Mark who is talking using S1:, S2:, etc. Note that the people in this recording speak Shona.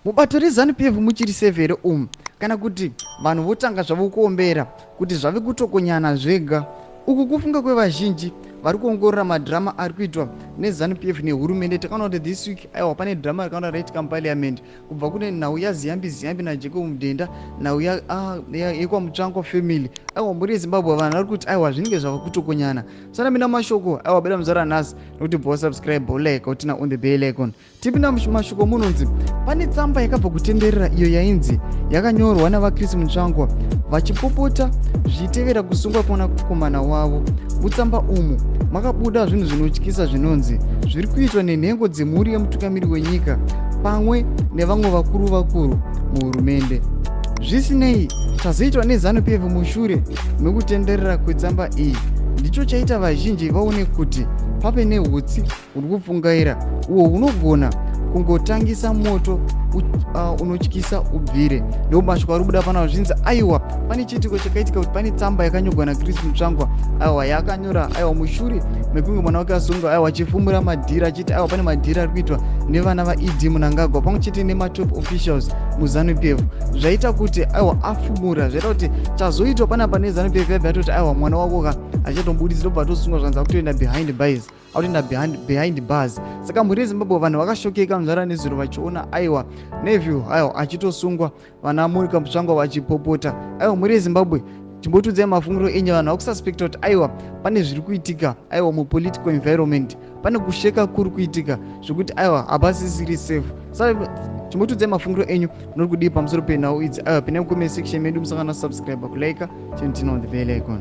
S1: Mubato reZanu PF muchiri safe here umu kana kuti vanhu votanga zvavo kuombera kuti zvave kutokonyana zvega? Uku kufunga kwevazhinji vari kuongorora madhirama ari kuitwa neZanu PF nehurumende. Takaona kuti this week aiwa pane dhirama rakaona raitika muparliament kubva kune nhau yaZiyambi Ziyambi naJacob Mudenda, nhau yekwaMutsvangwa family. Aiwa mhuri yeZimbabwe, vanhu vari kuti aiwa zvinenge zvava kutokonyana. Sanapinda mashoko aiwa buda muzara nhasi nokuti bva wasubscribe, like, uturn on the bell icon. Tipinda mashoko munonzi pane tsamba yakabva kutenderera iyo yainzi yakanyorwa navaChris Mutsvangwa vachipopota zvichitevera kusungwa kwomwanakomana wavo. Mutsamba umu makabuda zvinhu zvinotyisa zvinonzi zviri kuitwa nenhengo dzemhuri yemutungamiri wenyika pamwe nevamwe vakuru vakuru muhurumende. Zvisinei, chazoitwa neZanu PF mushure mekutenderera kwetsamba iyi ndicho chaita vazhinji vaone kuti pave neutsi huri kupfungaira uhwo hunogona kungotangisa moto unotyisa ubvire. Ndo mashoko ari kubuda panapa. Zvinzi aiwa pane chiitiko chakaitika kuti pane tsamba yakanyorwa naChris Mutsvangwa, aiwa yaakanyora aiwa mushure mekunge mwana wake asungwa, aiwa achifumura madhiri achiti aiwa pane madhiri ari kuitwa nevana vaED Mnangagwa pamwe chete nematop officials muZanu PF. Zvaita kuti aiwa afumura, zvaita kuti chazoitwa panapa neZanu PF yabva yatoti aiwa mwana wako ka achatombudisi, ndobva atosungwa, zvanzi akutoenda behind bars, akutoenda behind bars. Saka mhuri yeZimbabwe, vanhu vakashokeka muzvara nezuro vachiona aiwa Neville aiwa achitosungwa, vana Monica Mutsvangwa vachipopota. Aiwa mhuri yeZimbabwe, timbotudzai mafungiro enyu. Vanhu vakususpecta kuti aiwa pane zviri kuitika, aiwa mupolitical environment pane kusheka kuri kuitika zvekuti aiwa hapasisiri safe. Saka timbotudzai mafungiro enyu, muri kudii pamusoro penhau idzi? Aiwa pinai mucomment section medu, musangana subscribe, kulike, turn on the bell icon.